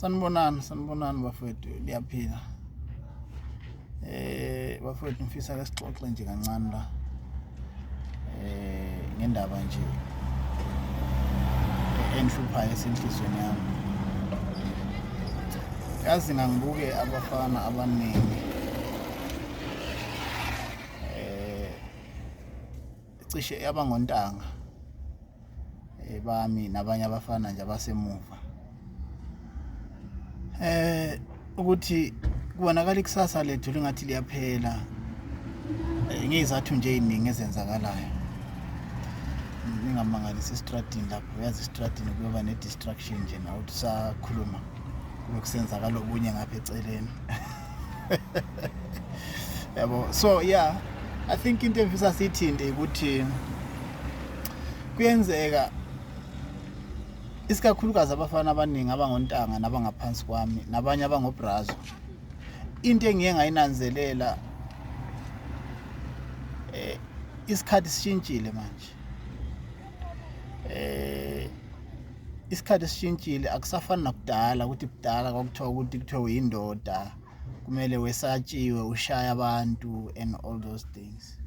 Sanibonani, sanibonani bafowethu, liyaphila. Bafowethu ngifisa ke sixoxe nje kancane la. Ngendaba nje enhluphayo esenhlizweni yami. Yazi ngangibuke abafana abaningi cishe abangontanga bami nabanye abafana nje abasemuva ukuthi kubonakala ikusasa lethu lingathi liyaphela, ngezathu nje eziningi ezenzakalayo. Ningamangalisi estradini lapho, uyazi estradini kuyoba ne-distraction nje, nawe uthi usakhuluma kube kusenzakala okunye ngapha eceleni, yabo. So yeah, I think into engifisa siyithinte ukuthi kuyenzeka isikakhulukazi abafana abaningi abangontanga nabangaphansi kwami nabanye abangobrazo, into engiye ngayinanzelela, isikhathi sishintshile manje. Isikhathi sishintshile, akusafani nakudala ukuthi kudala kwakuthiwa ukuthi kuthiwa uyindoda kumele wesatshiwe, ushaya abantu and all those things.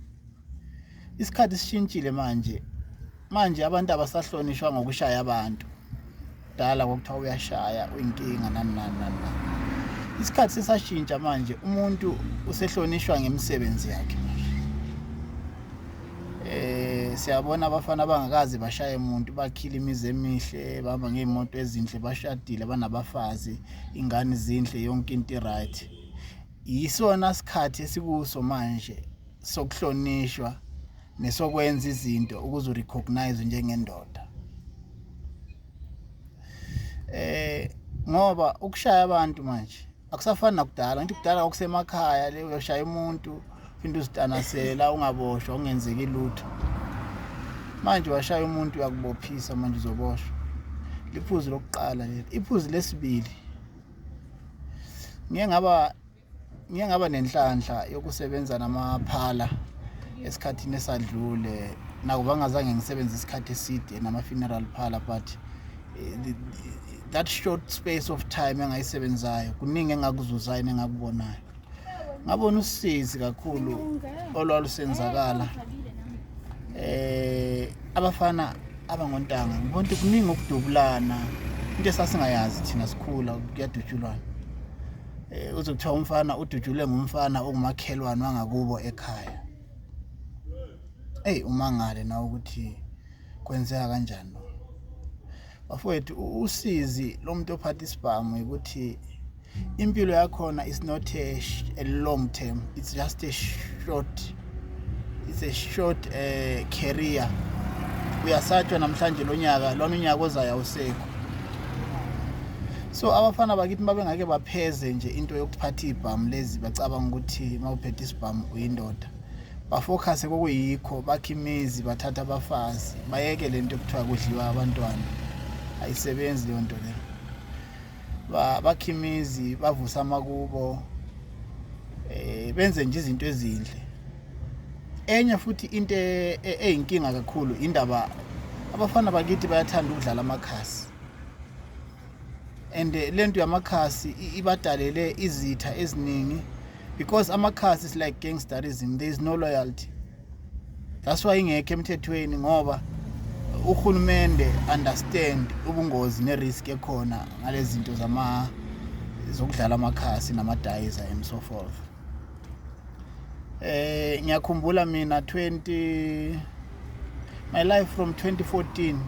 Isikhathi sishintshile manje. Manje abantu abasahlonishwa ngokushaya abantu. Kudala kwakuthiwa uyashaya, uyinkinga, nani nani nani nani. Isikhathi sesashintsha manje, umuntu usehlonishwa ngemisebenzi yakhe manje. Siyabona abafana abangakaze bashaye umuntu bakhile imizi emihle, bahamba ngey'moto ezinhle, bashadile, banabafazi, ingane zinhle, yonke into i-right. Yisona sikhathi esikuso manje sokuhlonishwa nesokwenza izinto ukuze urecognize njengendoda, ngoba ukushaya abantu manje akusafani nakudala. Ngithi kudala kwakusemakhaya le, uyoshaya umuntu phinde uzitanasela, ungaboshwa, ungenzeki lutho. Manje washaya umuntu, uyakubophisa manje, uzoboshwa. Liphuzu lokuqala leli. Iphuzu lesibili, ngiye ngaba nenhlanhla yokusebenza namaphala esikhathini esadlule, nakuba ngazange ngisebenze isikhathi eside nama-funeral parlor, but that short space of time engayisebenzayo, kuningi engakuzuzayo nengakubonayo. Ngabona usizi kakhulu olwalusenzakala abafana abangontanga. Ngibona ukuthi kuningi ukudubulana, into esasingayazi thina sikhula, kuyadutshulwana. Uze kuthiwa umfana udutshulwe ngumfana ongumakhelwane wangakubo ekhaya. Eyi, umangale nawe ukuthi kwenzeka kanjani lokho. Bafowethu, usizi lo muntu ophatha isibhamu ukuthi impilo yakhona is not a long term, it's just a short it's a short career. Uyasatshwa namhlanje, lo nyaka lona, unyaka ozayo awusekho. So abafana bakithi babengake bapheze nje into yokuphatha ibhamu lezi, bacabanga ukuthi uma uphethe isibhamu uyindoda. Bafocuse kokuyikho, bakhe imizi, bathathe abafazi, bayeke lento yokuthiwa kudliwa abantwana, ayisebenzi leyo nto leyo. Bakhe imizi, bavusa amakubo, benze nje izinto ezinhle. Enye futhi into eyinkinga kakhulu, indaba abafana bakithi bayathanda ukudlala amakhasi, and lento yamakhasi ibadalele izitha eziningi, because amakhasi is like gangsterism, there is no loyalty. That's why ingekho emthethweni, ngoba uhulumende understand ubungozi ne-risk ekhona ngalezi zinto zama zokudlala amakhasi namadayiza and so forth. Ngiyakhumbula mina 20 my life from 2014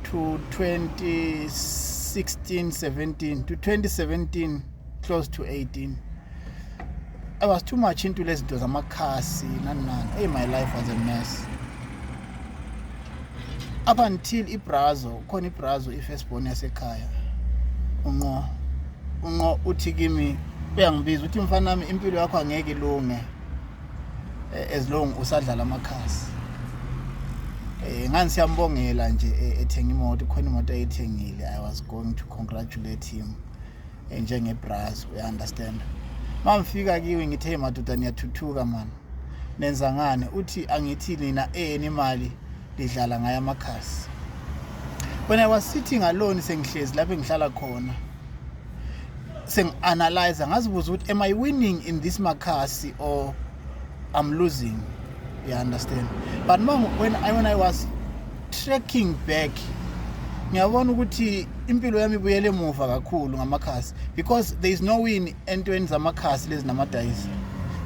to 2016, 17 to 2017, close to 18, I was too much into lezi zinto zamakhasi, nani nani. Hey, my life was a mess up until ibrazo khona, ibrazo i-firstborn yasekhaya, unqo unqo uthi kimi, uyangibiza, uthi, "Mfana wami, impilo yakho angeke ilunge as long usadlala amakhasi." Ngani siyambongela nje, ethenga imoto, khona imoto ayithengile. I was going to congratulate him njengebrazo, uya understand. Mangifika kiwe ngithe, "Hey madoda, niyathuthuka man, nenza ngani?" Uthi, "Angithi nina eyeni imali lidlala ngayo amakhasi." When I was sitting alone, sengihlezi lapho engihlala khona. Sengi-analyze, ngazibuza ukuthi, am I winning in this makhasi or I'm losing? You understand? But when I was tracking back, ngiyabona ukuthi impilo yami ibuyele emuva kakhulu ngamakhasi, because there is no win entweni zamakhasi lezi namadayisi.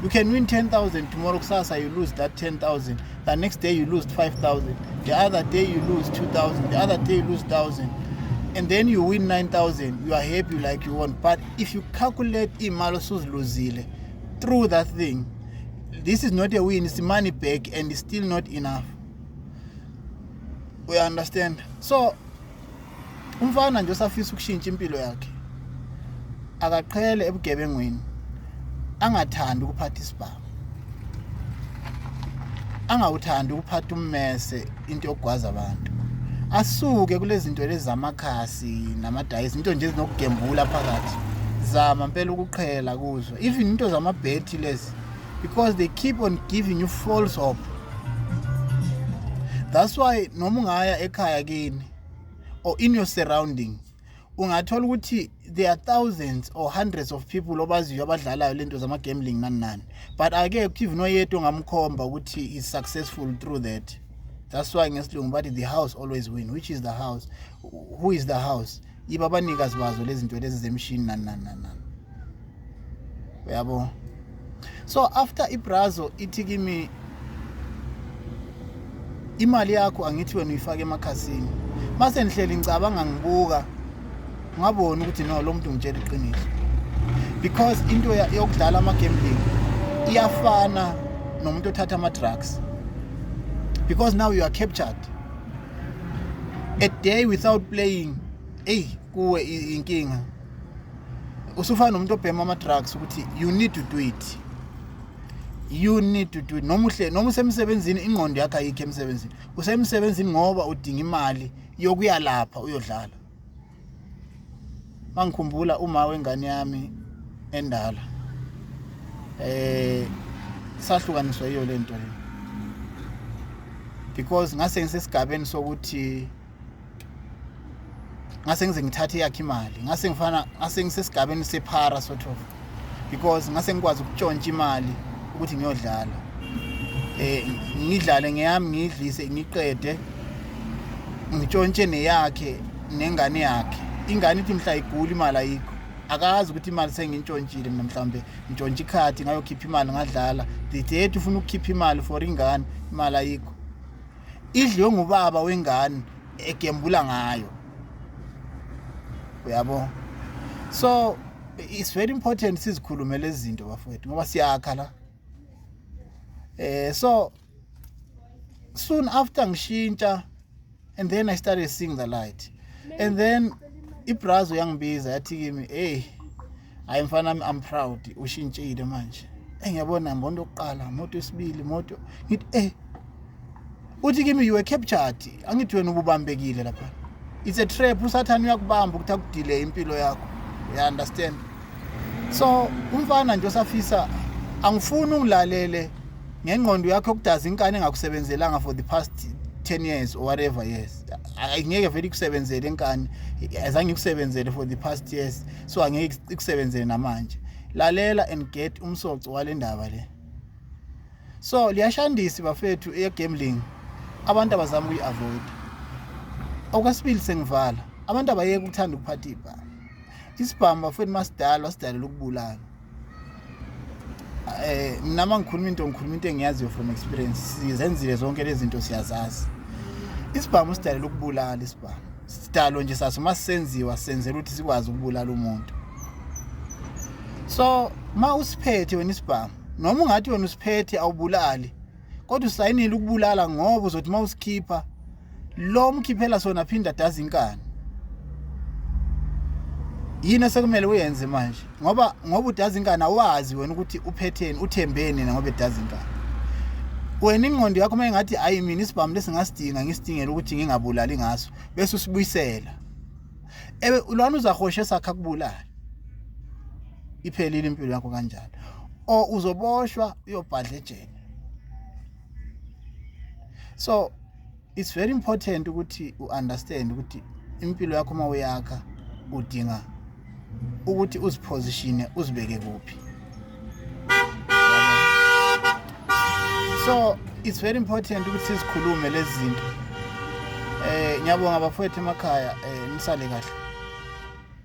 You can win 10,000 tomorrow, kusasa you lose that 10,000, the next day you lose 5000, the other day you lose 2000, the other day you lose 1000, and then you win 9000. You are happy like you won, but if you calculate imali osuziluzile through that thing, this is not a win, it's money back and it's still not enough. We understand? So umfana nje osafisa ukushintsha impilo yakhe, akaqhele ebugebengweni, angathandi ukuphatha isibhamu, angawuthandi ukuphatha ummese, into yokugwaza abantu, asuke kulezi zinto lezi zamakhasi namadayisi, into nje ezinokugembula phakathi. Zama impela ukuqhela kuzo, even into zamabhethi lezi, because they keep on giving you false hope. That's why noma ungaya ekhaya kini or in your surrounding, ungathola ukuthi there are thousands or hundreds of people obaziyo abadlalayo lento zama-gambling, nani nani, but akekho even oyedwa ongamkhomba ukuthi is successful through that. That's why ngesilungu bathi the house always win. Which is the house? Who is the house? Yibo abanikazi bazo lezi zinto lezi zemishini, nani nani nani nani, uyabo? So after ibrazo ithi kimi, imali yakho angithi wena uyifake emakhasini, mase ngihleli ngicabanga, ngibuka, ngabona ukuthi no, lo muntu ngitshela iqiniso, because into yokudlala ama-gambling iyafana nomuntu othatha ama-drugs, because now you are captured. A day without playing, eyi, kuwe inkinga. Usufana nomuntu obhema ama-drugs, ukuthi you need to do it, you need to do it. Noma uhle, noma usemsebenzini, ingqondo yakho ayikho emsebenzini, usemsebenzini ngoba udinga imali yokuya lapha uyodlala. Mangikhumbula uma wengane yami endala, sahlukaniswa yiyo lento le, because ngase ngisesigabeni sokuthi ngase ngize ngithathe yakhe imali, ngase ngifana, ngase ngisesigabeni sephara sort of, because ngase ngikwazi ukutshontsha imali ukuthi ngiyodlala, ngidlale ngeyami, ngiyidlise, ngiqede ngitshontshe neyakhe nengane yakhe. Ingane ithi mhla igula, imali ayikho, akazi ukuthi imali sengiyintshontshile mina. Mhlawumbe ngitshontshe ikhadi, ngayokhipha imali, ngadlala. The date ufuna ukukhipha imali for ingane, imali ayikho, idliwe ngubaba wengane egembula ngayo, uyabo? So it's very important sizikhulume lezi zinto, bafowethu, ngoba siyakha la. So soon after ngishintsha, and then I started seeing the light, and then ibrazo yangibiza, yathi kimi, "Hey, hayi mfana, I'm proud, ushintshile manje." Ngiyabona imoto yokuqala, moto yesibili, moto. Ngithi, uthi kimi, "You were captured, angithi wena ububambekile lapha. It's a trap, usathane uyakubamba ukuthi akudelay impilo yakho." You understand? So umfana nje osafisa, angifuni ungilalele ngengqondo yakho yokudaza inkani engakusebenzelanga for the past 10 years or whatever years. Angeke vele ikusebenzele inkani, azange ikusebenzele for the past years, so angeke ikusebenzele namanje. Lalela and get umsoco wale ndaba le. So liyashandisa, bafethu, e-gambling, abantu abazama ukuyi-avoid. Okwesibili, sengivala, abantu abayeke ukuthanda ukuphatha ibhamu. Isibhamu, bafethu, masidalwa, sidalela ukubulala. Mina mangikhuluma into, ngikhuluma into engiyaziyo from experience. Sizenzile zonke lezi zinto, siyazazi. Isibhamu sidalela ukubulala. Isibhamu sidalo nje saso, masisenziwa, senzela ukuthi sikwazi ukubulala umuntu. So ma usiphethe wena isibhamu, noma ungathi wena usiphethe awubulali, kodwa usayinile ukubulala, ngoba uzothi ma usikhipha, lo mkhiphela sona phinda daza inkani. Yini esekumele uyenze manje? Ngoba udaza inkani, awazi wena ukuthi uphetheni, uthembeni, ngoba edaza inkani. Wena ingqondo yakho uma ingathi, "Hayi, mina isibhamu lesingasidinga, ngisidingela ukuthi ngingabulali ngaso," bese usibuyisela ebe lwana uzahoshe sakha kubulala, iphelile impilo yakho kanjalo, or uzoboshwa, uyobhadla ejele. So it's very important ukuthi uunderstand ukuthi impilo yakho uma uyakha udinga Ukuthi uzipositione, uzibeke kuphi. So it's very important ukuthi sizikhulume lezi zinto. Ngiyabonga bafowethu emakhaya, nisale kahle.